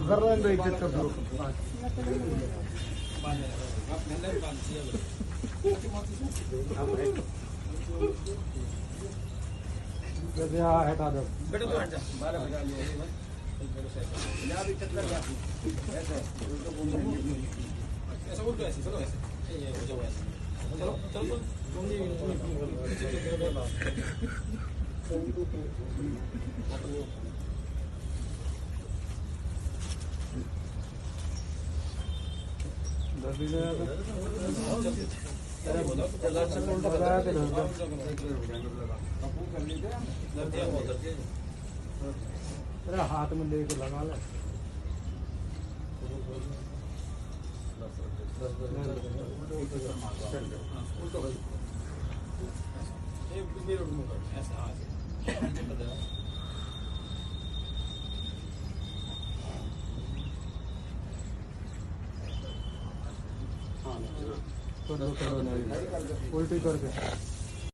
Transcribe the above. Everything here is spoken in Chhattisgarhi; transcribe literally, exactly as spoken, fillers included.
कर रहे हैं, इज्जत कर दो। जैसे यहाँ हटा दो। ऐसा उल्टो ऐसे, चलो ऐसे। ये हो जाओ ऐसे। चलो, चलो, चलो। अरे हाथ में लेके लगा ले। उल्टी करके।